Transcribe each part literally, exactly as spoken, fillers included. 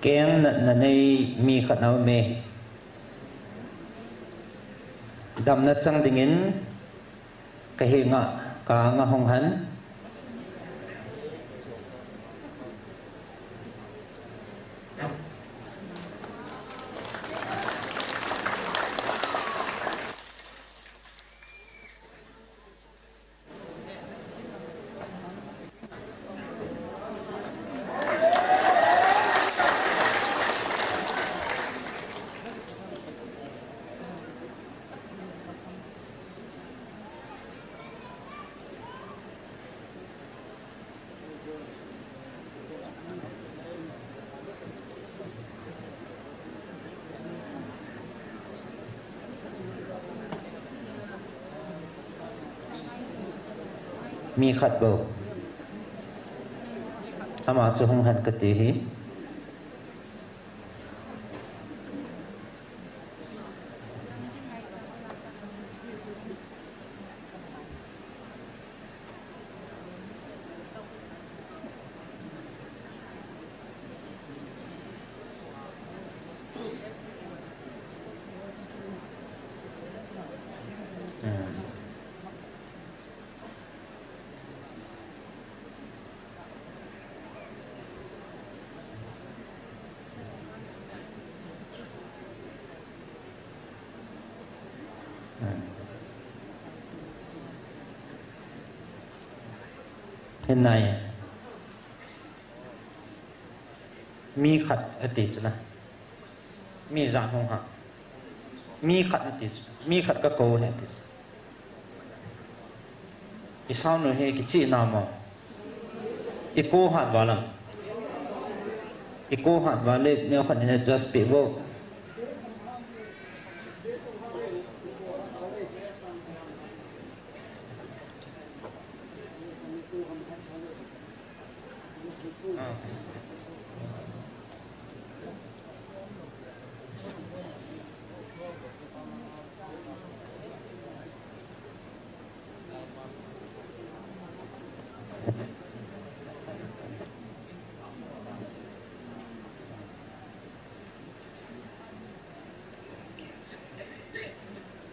Keng natna nei mi khat aume. Damna chang dingin kahenga, kahenga hung hen. Mi khat bou. Ama chu hung hen kati hi. Hinai. Mi khat ati chu na. Mi jan hung ha. Mi khat ati chu. Mi khat ka kou hi ati chu. I sound nu hi kichih na mo. I kou hat val a. I kou hat val le, neo khat in adjust pi vo.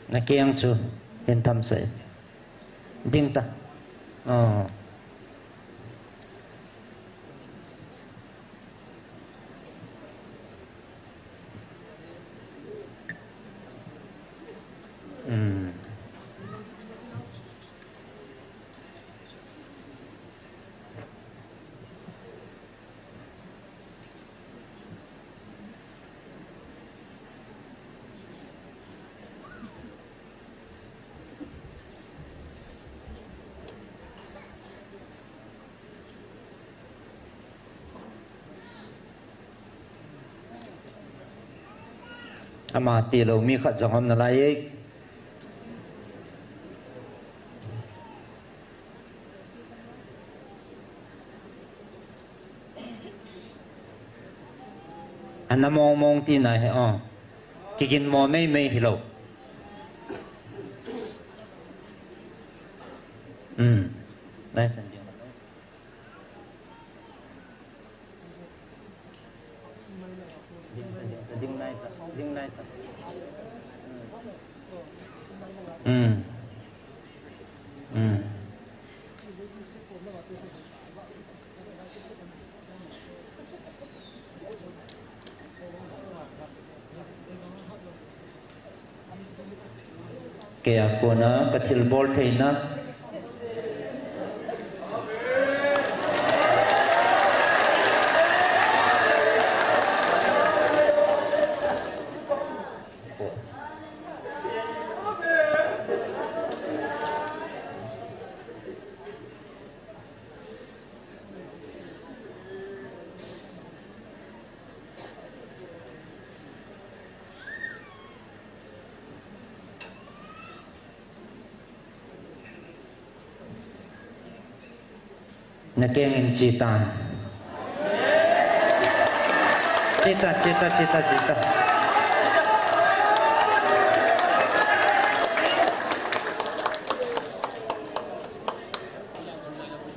Na keng chu hin tham sai. Ding ta. Oh. Ama tilou mi khat jong um nalai e. Ana mong mong tina hi, oh. Kigin mo mei mei hilou. Hmm. Nice and gentle. Ding nai ta, ding nai ta. Hmm. Hmm. Kei a kona ka thilbol theina. Na keng in che tan. Che ta, che ta, che ta, che ta.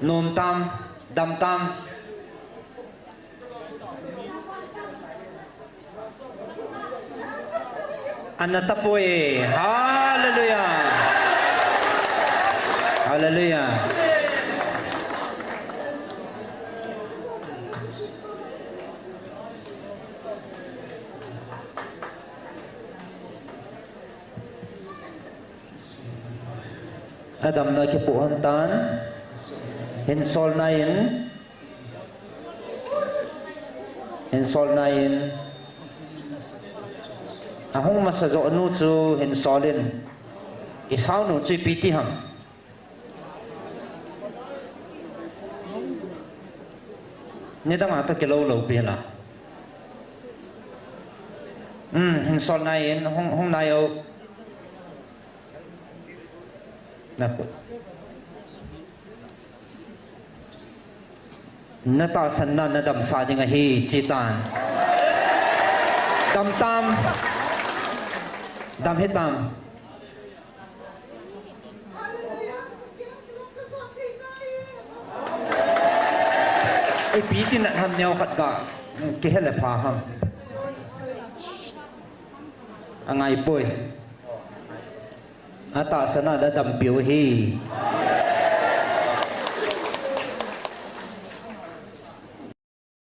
Nom tam, dam tam. Ana tapoi. Hallelujah. Hallelujah. Adamna kipoh hon tan. Hin solna in. Hin solna in. Ahung masa jo nu chu hin sol in. Isao nu chu ipi ti ham. Nidang a toh kilou lou pi la. Hmm, hin solna in, hung, hung nai o. Na kut. Na tahsanna na damsah ding ahi, chi tan. Dam tam. Dam hi tam. Ipi ti nat ham neo khat ka, kihel le pha ham. Angai poi. Atahsan a la dampiu hi.